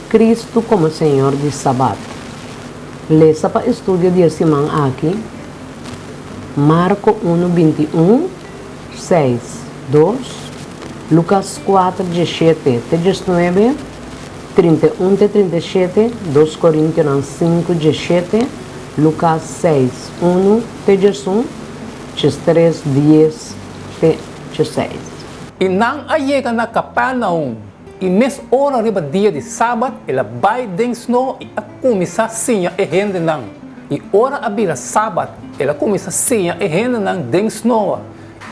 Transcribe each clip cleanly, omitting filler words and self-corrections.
Kristu komo Señor di Sabat. Lesa pa estudio di e siman aki, Marko unu 21, 6, 2, Lukas 4, 17 te 19, 31 te 37, 2 Korintionan 5, 17, Lukas 6, 1 te 11, 13, 10 te 16. I nan a yega na Kapernaum, i mes ora riba dia di sabat el a bai den snoa i a kuminsá siña e hendenan. I ora a bira sabat, el a kuminsá siña e hendenan den snoa.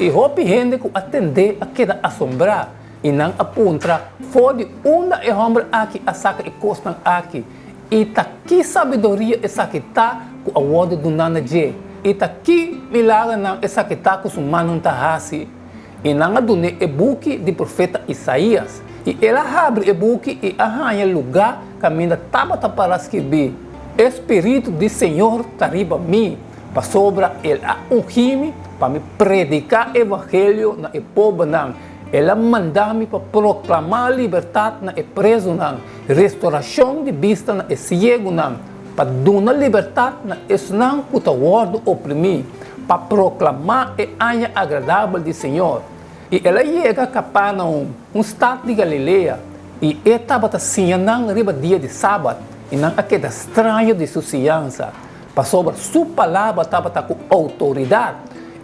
I hopi hende ku a tend'é a keda asombrá, i nan a puntra, For di unda e hòmber aki a saka e kosnan aki? I ta ki sabiduria esaki ta ku a wòrdu duná na dje? I ta ki milagernan esaki ta ku su mannan ta hasi? I nan a dun'é e buki di profeta Isaías. I el a habri e buki i a haña lugá kaminda tabata pará skirbí, E spiritu di Señor ta riba mi, pasobra el a ungí mi pa mi prediká evangelio na e pobernan. El a manda mi pa proklamá libertat na e prezunan, restorashon di bista na e siegunan, pa duna libertat na esnan ku ta wòrdu oprimí, pa proklamá e aña agradabel di Señor. I el a yega Kapernaum, un stat di Galilea, i e tabata siña nan riba dia di sabat, i nan a keda straño di su siñansa, pasobra su palabra tabata ku outoridat.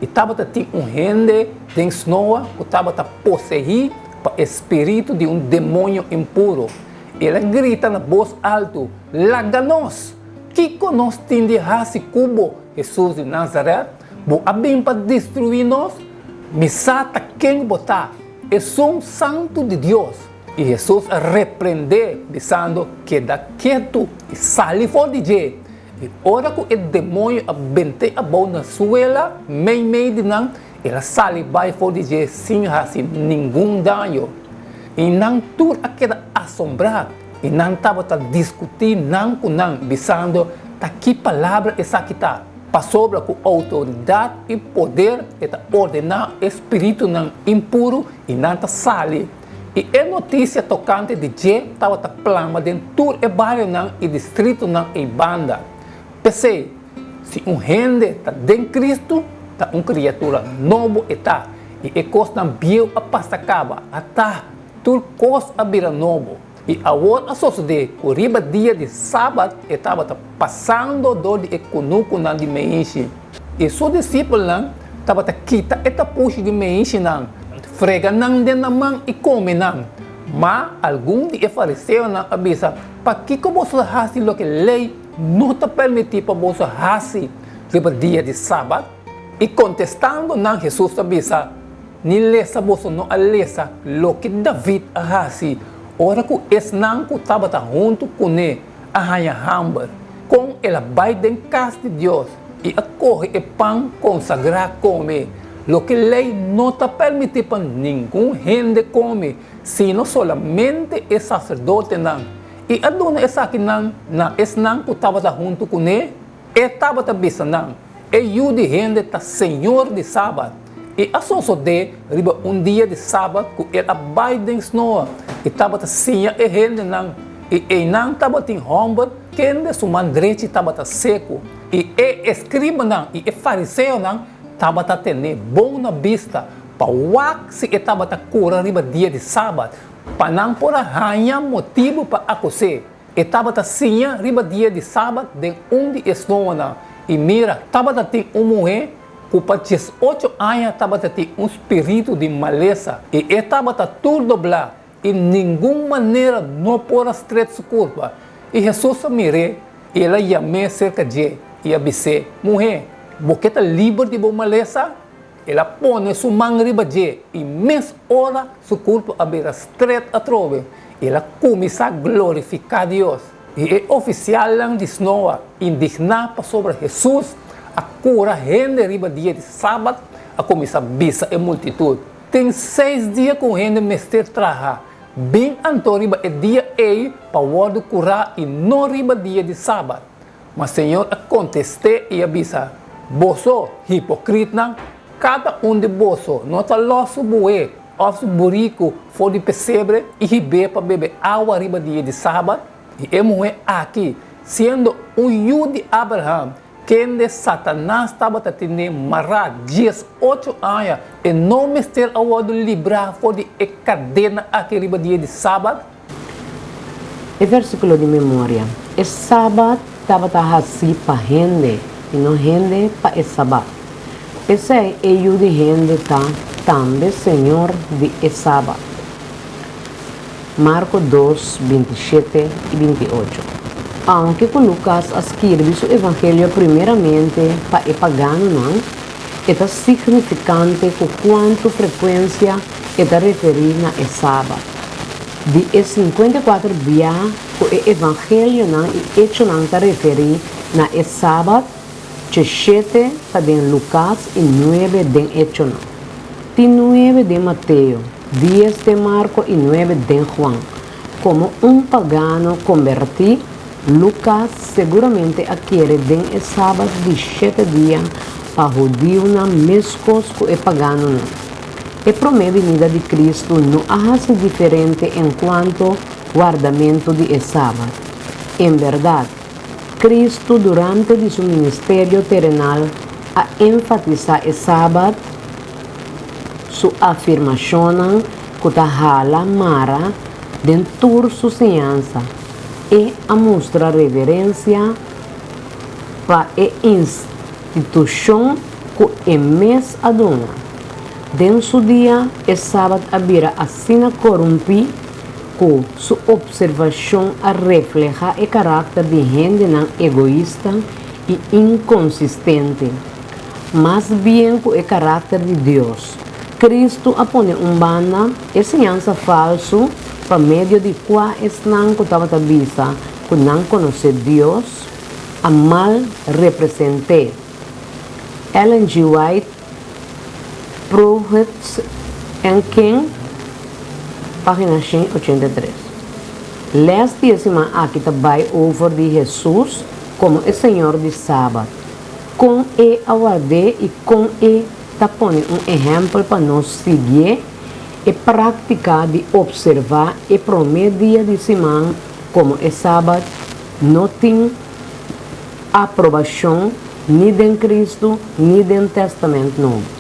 I tabata tin un hende den snoa ku tabata poseí pa e spiritu di un demoño impuru. El a grita na bos altu, Laga nos! Kiko nos tin di hasi ku bo, Hesus di Nazaret? Bo a bin pa destruí nos? Mi sa ta ken bo ta, Esun Santu di Dios! I Hesus a reprend'é, bisando, Keda ketu i sali for di dje! I ora ku e demoño a bent'é abou na suela meimei di nan, el a sali bai for di dje sin hasi ningun daño. I nan tur a keda asombrá, i nan tabata diskutí nan ku nan, bisando, Ta ki palabra esaki ta? Pasobra ku outoridat i poder e ta ordená e spiritunan impuru i nan ta sali. I e notisia tokante di dje tabata plama den tur e barionan i distritonan ei banda. P'esei, si un hende ta den Kristu, ta un kriatura nobo e ta, i e kosnan bieu a pasa kaba, ata, tur kos a bira nobo. I awor a sosodé ku riba dia di sabat e tabata pasando dor di e kunukunan di meishi, i su disipelnan tabata kita e tapushi di meishinan, frega nan den nan man i kome nan. Ma algun di e fariseonan a bisa, Pakiko boso ta hasi loke lei no ta permití pa boso hasi riba dia di sabat? I kontestando nan Hesus a bisa, Ni lesa boso no a lesa loke David a hasi ora ku esnan ku tabata huntu kuné a haña hamber, kon el a bai den kas di Dios i a kohe e pan konsagrá kome, loke lei no ta permití pa ningun hende kome, sino solamente e saserdotenan, i a duna esakinan na esnan ku tabata huntu kuné? E tabata bisa nan, E Yu di hende ta Señor di sabat. I a sosodé riba un dia di sabat ku el a bai den snoa i tabata siña e hendenan, i einan tabatin hòmber kende su man drechi tabata seku. I e eskribanan i e fariseonan tabata ten'é bon na bista pa wak si e tabata kura riba dia di sabat, pa nan por a haña motibu pa akus'é. E tabata siña riba dia di sabat den un di e snoanan, i mira, tabata tin un muhé ku pa 18 aña tabata tin un spiritu di malesa, i e tabata tur doblá, i ningun manera no por a stret su kurpa. I Hesus a mir'é, i el a yam'é serka dje, i a bis'é, Muhé, bo ke ta liber di bo malesa? El a pone su man riba dje i mes ora su kurpo a bira stret atrobe. El a kuminsá glorifiká Dios. I e ofisialnan di snoa, indigná pasobra Hesus a kura hende riba dia di sabat, a kuminsá bisa e multitut, Tin seis dia ku un hende mester traha. Bin anto riba e dia ei pa wòrdu kurá i no riba dia di sabat. Ma Señor a kontest'é i a bisa, Boso, hipokritnan, kada un di boso no ta lòs su bué òf su buriku for di pesebre i hib'é pa bebe awa riba dia di sabat? I e muhé aki, siendo un yu di Abraham, kende Satanas tabata tene mará diesocho aña, e no mester a wòrdu librá for di e kadena aki riba dia di sabat? E versíkulo di memoria, E sabat tabata hasí pa hende, i no hende pa e sabat. P'esei e Yu di hende ta tambe Señor di e sabat. Marko dos, 27 i 28. Aunke ku Lukas a skirbi su Evangelio primeramente pa e paganonan, e ta signifikante ku kuantu frekuensia e ta referí na e sabat. Di e 54 bia ku e Evangelionan i Echonan ta referí na e sabat, 17 ta den Lukas i nuebe den Echonan. Tin nuebe den Mateo, 10 den Marko i nuebe den Juan. Komo un pagano kombertí, Lukas seguramente a kere den e sabat di shete dia pa hudiunan meskos ku e paganonan. E promé binida di Kristu no a hasi diferente enkuanto wardamentu di e sabat. En bèrdat, Kristu durante di su ministerio terenal a enfatisá e sabat, su afirmashonnan ku ta hala mara den tur su siñansa. E a mustra reverensia pa e institushon ku e mes a duna. Den su dia e sabat a bira asina korumpí ku su opservashon a reflehá e karakter di hendenan egoista i inkonsistente, mas bien ku e karakter di Dios. Kristu a pone un banda e siñansa falsu pa medio di kua esnan ku tabata bisa ku nan konosé Dios a mal represent'é. Ellen G. White, Prophets and King, página 183. Lès di e siman aki ta bai over di Hesus komo e Señor di Sabat, kon e a ward'é i kon e ta pone un ehèmpel pa nos siguié e práktika di opservá e promé dia di siman komo e Sabat no tin aprobashon ni den Kristu ni den Tèstamènt Nobo.